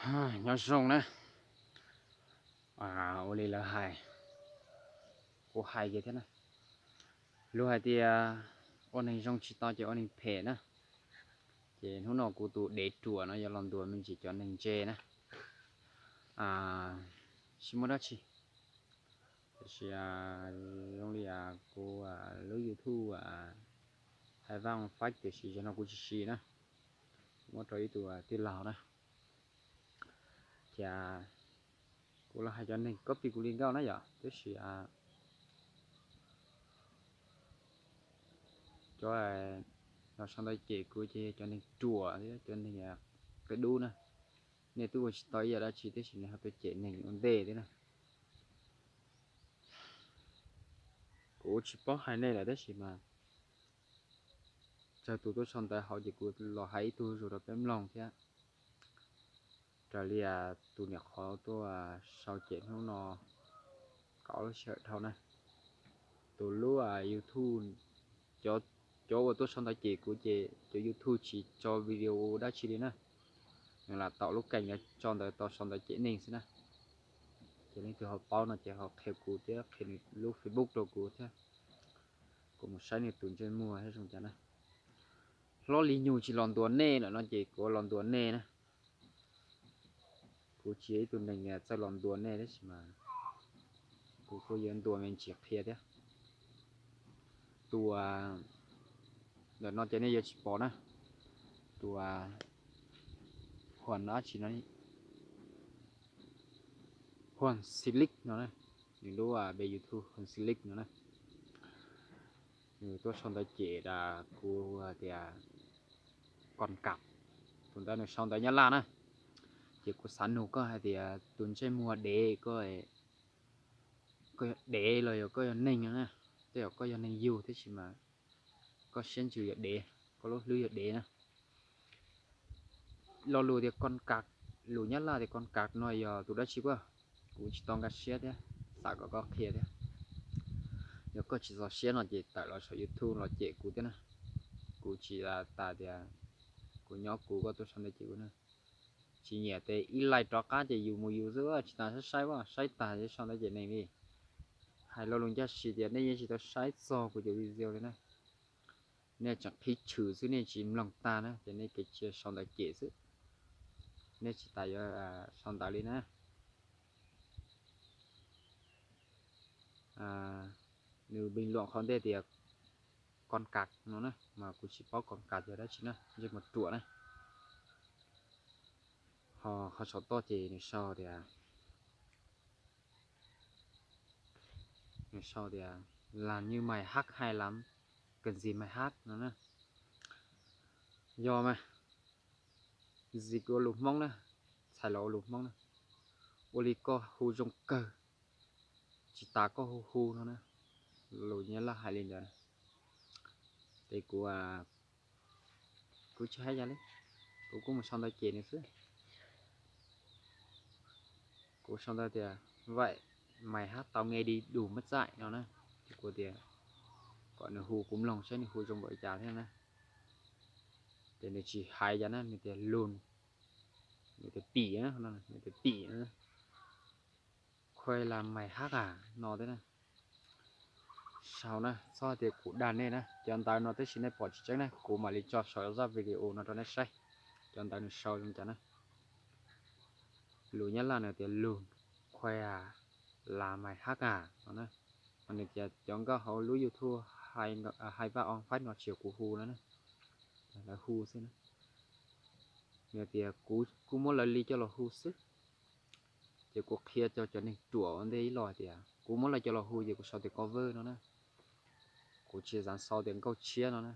Nyob zoo na. Ua li lawv hais, kuv hais kiag thiab na. Luag hais tias ua neeg zoo tsis tau ces ua neeg phem na. Ces hnub no kuv tus dev ruam no yuav los ntuas me ntsis cov neeg ntse na. Tsis muaj dab tsi, tiam sis zoo li kuv lub YouTube Hais Vaj Faib tiam sis zaum no kuv tsis siv na, muab rau ib tug tij laug na. Ces kuv los hais cov neeg copy kuv li nkauj na yom, tab sis cov los sau ntawv cem kuv ces cov neeg ruam thiab cov neeg qia dub na. Nej twb ua tsis tau ib yam dab tsi tab sis nej ho tuaj cem neeg ua ntej thiab na. Kuv tsis paub hais nej lawm tab sis mas tsawg tus tuaj sau ntawv hauv ces kuv los hais ib tug zuj zus rau peb mloog thiab. Raws li tus niam qhov tuaj sau cem hnub no kaum lub sij hawm dhau na, tus lub YouTube, cov uas tuaj sau ntawv cem kuv ces cov YouTube tsis tso video dab tsi li na. Nws lam taum lub keeg tso ntawv tau sau ntawv cem neeg xwb na. Ces leej twg ho paub no ces ho qhia kuv thiab qhia nws lub Facebook rau kuv thiab, kuv mus saib nws tus ntsej muag thiab zoo cas na. Hlob Lis Nyug tsis los ntuas nej lawm no ces kuv los ntuas nej na. Kuv tsis yog ib tug neeg txawj los ntuas nej tab sis mas kuv kuj yuav ntuas me ntsis qhia thiab. Tus ntawm no ces nej yuav tsis pom na, tus Huas dab tsi no, Huas Xilic no na, nws lub npe YouTube Huas Xilic no na. Nws tuaj sau ntawv cem kuv tias Kon Kam, tus ntawd nws sau ntawv Nyab Laj na. Ces kuv xav nug koj hais tias tus ntsej muag dev, koj yog dev los yog koj yog neeg na? Tej zaum koj yog neeg yug tab sis mas koj siab ntsws yog dev, koj lub hlwb yog dev na. Lo lus tias Kon Kam, lus Nyab Laj tias Kon Kam no yog tus dab tsi puas? Kuv tsis tau nkag siab thiab, xav kom koj qhia thiab. Yog koj tsis txaus siab no ces tawm los saum YouTube los cem kuv thiab na. Kuv tsis tas tias kuv nyob kuv, koj tuaj sau ntawv cem kuv na. Tsis nyiam ces ib like rov qab ces yus mus yus xwb, tsis tas saib saib, saib tag ces sau ntawv cem neeg li. Hais lo lus ncaj siab tias nej yeej tsis tau saib txog kuv cov video li na. Nej tseem qhib tshwm xwb, nej tsis mloog tag na ces nej kev cia sau ntawv cem xwb. Nej tsis tas yuav sau ntawv li na. Nws bình luận qhov ntej tias Kon Kam no na, mas kuv tsis paub Kon Kam yog dab tsi na, ntsej muag ruam na. Ho qhov saum toj ces nws sau tias, nws sau tias làm như mày hát hay lắm, cần gì mày hát no na. Yog mas, zis kuv ua lus Hmoob na, txhais los ua lus Hmoob na, ua li koj hu zoo kawg, tsis tas koj hu hu no na. Lus Nyab Laj hais li ntawd. Ces kuv, kuv tsis hais yam li, kuv kuj mus sau ntawv cem nws xwb. Kuv sau ntawv tias vậy mày hát tao nghe đi đủ mất dạy no na. Kuv tias kom nws hu kuv mloog saib nws hu zoo npaum li cas thiab na. Ces nws tsis hais cas na, nws tias lùn, nws tias pim, nws tias pim, khuaj lam mais hab as no thiab na. Sau na, txhob hais tias kuv dag nej na, cov ntawv no tab sis nej pom tsis tseeb na, kuv mam li tso saum zaj video no rau nej saib. Cov ntawv nws sau zoo cas na. Lus Nyab Laj nws tias lùn, khuaj lam mais hab as no na. Nws tias cov nkauj hauv lub YouTube Hais Vaj On Fab no tsis yog kuv hu no na, lawv hu xwb na. Nws tias kuv kuj muab lawv li coj los hu xwb. Ces kuv qhia rau cov neeg ruam ua ntej ib los hais tias kuv muab lawv coj los hu ces kuv sau tias cover no na. Kuv tsis xav sau tias nkauj tshiab no na.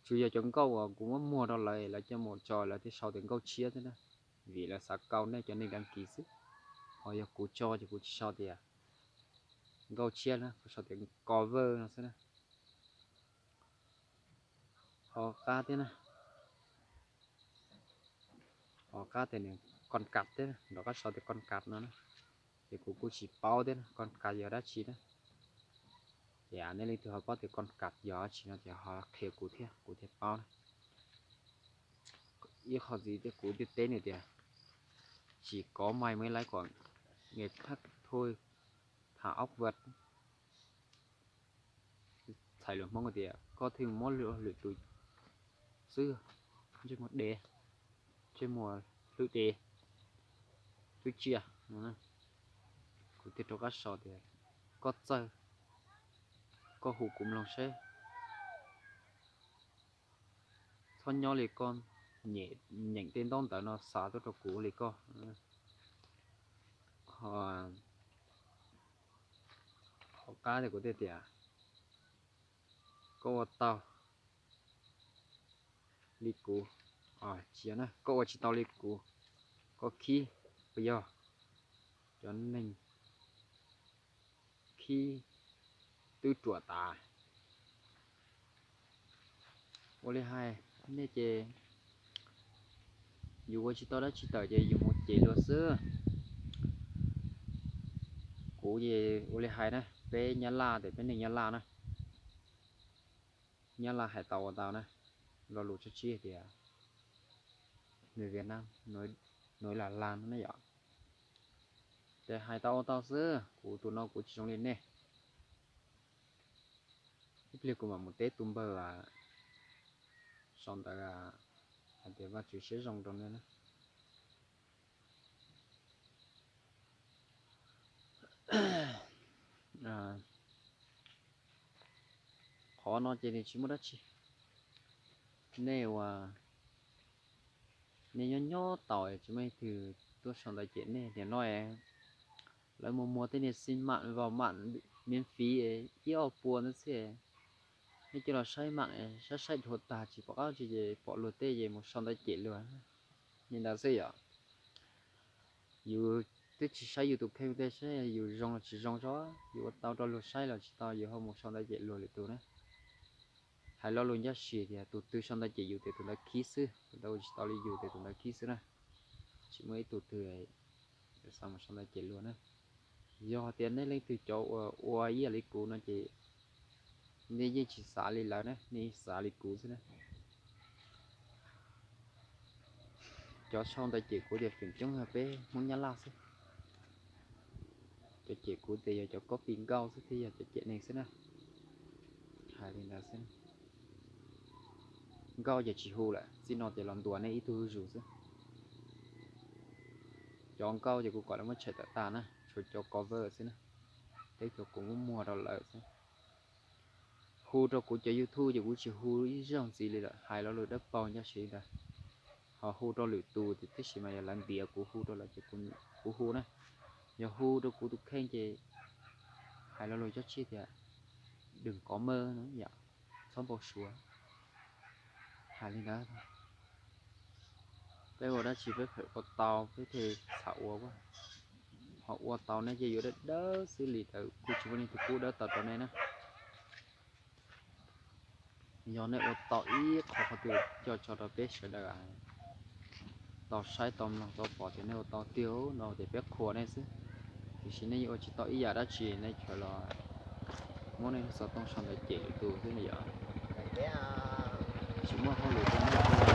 Tsuas yog cov nkauj uas kuv muab muag rau lawv, lawv coj mus tso lawv thiaj sau tias nkauj tshiab xwb na. Vim lawv xav kau nej cov neeg đăng ký xwb. Ho yog kuv tso ces kuv tsis sau tias nkauj tshiab na, kuv sau tias cover no xwb na. Ho qab thiab na, ho qab tias nws Kon Kam thiab, nrov qab sau tias Kon Kam no na. Ces kuv kuj tsis paub thiab na, Kon Kam yog dab tsi na. Ces nej leej twg ho paub tias Kon Kam yog dab tsi no ces ho qhia kuv thiab, kuv thiaj paub na. Ib qho ntxiv thiab kuv thiaj teb nws tias Tsis kov mais mus ib lais kom nghe thấp thôi, thả óc vật. Txhais lus Hmoob tias koj thiaj muab luag lwm tus xwb, ntsej muag dev, ntsej muag hlwb dev, hlwb tsiaj. Kuv thiaj rov qab sau tias koj txawj, koj hu kuv mloog seb. Txhob nyob li koj, nyeem tej ntaub ntawv no xav tuaj rau kuv li koj. Qhov qab tias kuv thiaj tias koj ua tau li kuv, tsis, koj ua tsis tau li kuv, koj khib, puas yog? Cov neeg khib twb ruam tas. Ua li hais, nej ces yus ua tsis tau dab tsi tawm ces yus mus cem luag xwb. Kuv ces ua li hais na, peb Nyab Laj ces peb neeg Nyab Laj na, Nyab Laj hais tau ua tau na, lo lus tshiab tshiab tias người Việt Nam nói là làm no na yom. Ces hais tau ua tau xwb, kuv tus no kuv tsis zoo li nej. Ib pliag kuv mam mus teb tus npawg sau ntawv hais tias Vajtswv siab zoo rau nej na. Qhov no ces nws tsis muaj dab tsi. Nej ua, nej nyob nyob tau tsis muaj leej twg tuaj sau ntawv cem nej. Nim no lawv mus muag tej niag xi mam, vau mam, miv fiv ib ob puas ntawd xwb. Nej coj los saib mam, saib saib dhuav tag tsis pom qab tsi ces pom luag tej ces mus sau ntawv cem luag li ntawd xwb yom. Yus twb tsis saib yus tus kheej tej saib yus zoo los tsis zoo tso, yus ua tau rau luag saib los tsis tau yus ho mus sau ntawv cem luag lwm tus na. Hais lo lus ncaj siab tias tus twg sau ntawv cem yus ces tus ntawd khib xwb, tus ntawd ua tsis tau li yus ces tus ntawd khib xwb na. Tsis muaj ib tug twg xav mus sau ntawv cem luag na. Yog tias nej leej twg cov uas ua ib yam li kuv no ces nej yeej tsis xav li lawv na, nej xav li kuv xwb na. Cov sau ntawv cem kuv tias feem coob yog peb Hmoob Nyab Laj xwb. Cov cem kuv tias yog cov copy nkauj xwb thiab yog cov cem neeg xwb na. Hais li ntawd xwb. Nkauj ces tsis hu lawm, txij no ces los ntuas nej ib tug zuj zus xwb. Cov nkauj ces kuv kom lawv muab tshem tawm tag na, tshuav cov cover xwb na, thiab cov kuv muab muag rau lawm xwb. Hu rau kuv cov YouTube ces kuv tsis hu ib zaug ntxiv li lawm, hais lo lus dawb paug ncaj siab li ntawd. Ho hu rau lwm tus ces tab sis mas yog lawv ntiav kuv hu rau lawv ces kuv hu na. Yog hu rau kuv tus kheej ces hais lo lus cov tsib tias đừng có mơ no yom, txhob npau suav. Hais li ntawd, peb ua dab tsi peb phem ua tau peb thiaj txham ua, ho ua tau ne ces yuav dawb dawb xwb li ntawd kuj tsis muaj leej twg pub dawb tau rau nej na. Yog nej ua tau ib qho qhov twg coj tso rau peb sawv daws tau saib tau mloog tau pom tias nej ua tau tiag no ces peb qhuas nej xwb. Tiam sis nej ua tsis tau ib yam dab tsi nej tsuas los muab nej lub xov tooj sau ntawv cem lwm tus xwb na yom. Tsis muaj hauj lwm rau nej,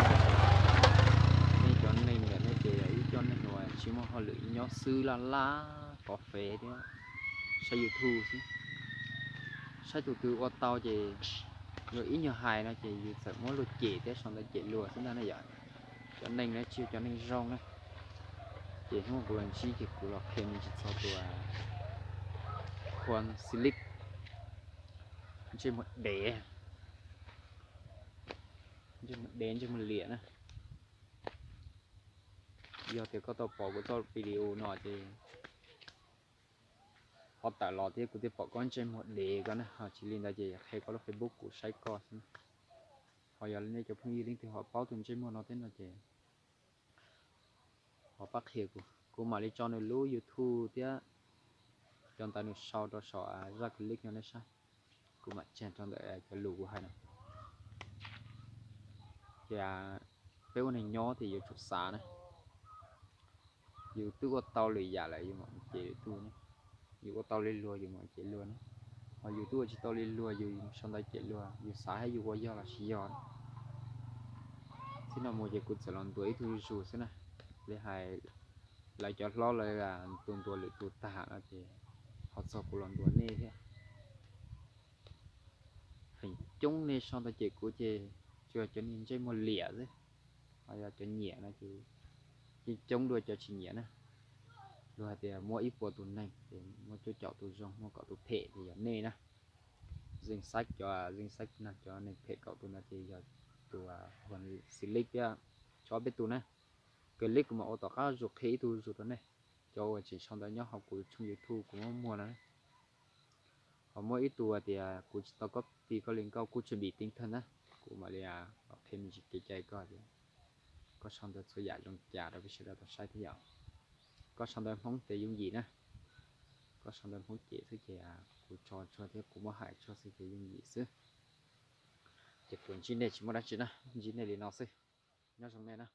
nej cov neeg ntawm nej ces yog ib co neeg uas tsis muaj hauj lwm nyob xwb laj laj pov fes thiab saib YouTube xwb. Saib tus twg ua tau ces luag ib nyuag hais no ces yus txawm muab luag cem thiab sau ntawv cem luag xwb ntag na yom. Cov neeg no tsis yog cov neeg zoo na. Ces hnub kuv los ntsib ces kuv los qhia me ntsis txog tus Juan Silic, ntsej muag dev, ntsej muag dev ntsej muag liam na. Yog tias koj tau pom kuv txoj video no ces ho tawm los thiab kuv thiaj pom koj ntsej muag dev ko na, ho tsis li ntawd ces qhia koj lub Facebook kuv saib koj xwb. Ho yog nej cov phooj ywg leej twg ho paub tus ntsej muag no thiab no ces ho pab qhia kuv, kuv mam li tso nws lub YouTube thiab cov ntawv nws sau rau saum zaj clip no nej saib. Kuv mam tseg rau ntawm cov lus kuv hais no. Ces peb ua neeg nyob ces yuav tsum xav na. Yus twb ua tau lwm yam lawm yus mam cem lwm tus ne. Yus ua tau li luag yus mam cem luag ne. Ho yus twb ua tsis tau li luag yus sau ntawv cem luag, yus xav hais yus ua yog los tsis yog. Txij no mus ces kuv txawm los ntuas ib tug zus xwb na. Li hais lawv cov hlob lawv tus ntuas lwm tus tag no ces ho txog kuv los ntuas nej thiab. Feem coob nej sau ntawv cem kuv ces tsuas cov niag ntsej muag liam xwb, ho yog cov nyiam no ces coob dua cov tsis nyiam na. Luag hais tias muaj ib puas tus neeg ces muaj cuaj caum tus zoo, muaj kaum tus phem ces yog nej na. Zeej xaib cov, zeej xaib no cov neeg phem kaum tus no ces yog tus hu ua Xi Lib thiab tsob peb tus na. Kawg li kuv mam ua tom qab zus qhia ib tug zus rau nej, cov uas tseem sau ntawv nyob hauv kuv tshooj YouTube kuv muab muag no. Ho muaj ib tug tias kuv tsis tau copy koj li nkauj kuj tsis npim teeb thawj na, kuv mam li los qhia me ntsis kev cai koj tias koj sau ntawv txhua yam zoo cas rau peb sawv daws tau saib thiab yom. Koj sau ntawv Hmoob ces yooj yim na, koj sau ntawv Hmoob ces xwb ces kuv tso tsuag thiab kuv muab hais tsuag xwb ces yooj yim xwb. Ces kuv ntsib nej tsis muaj dab tsi na, ntsib nej li no xwb. Nyob zoo nej na.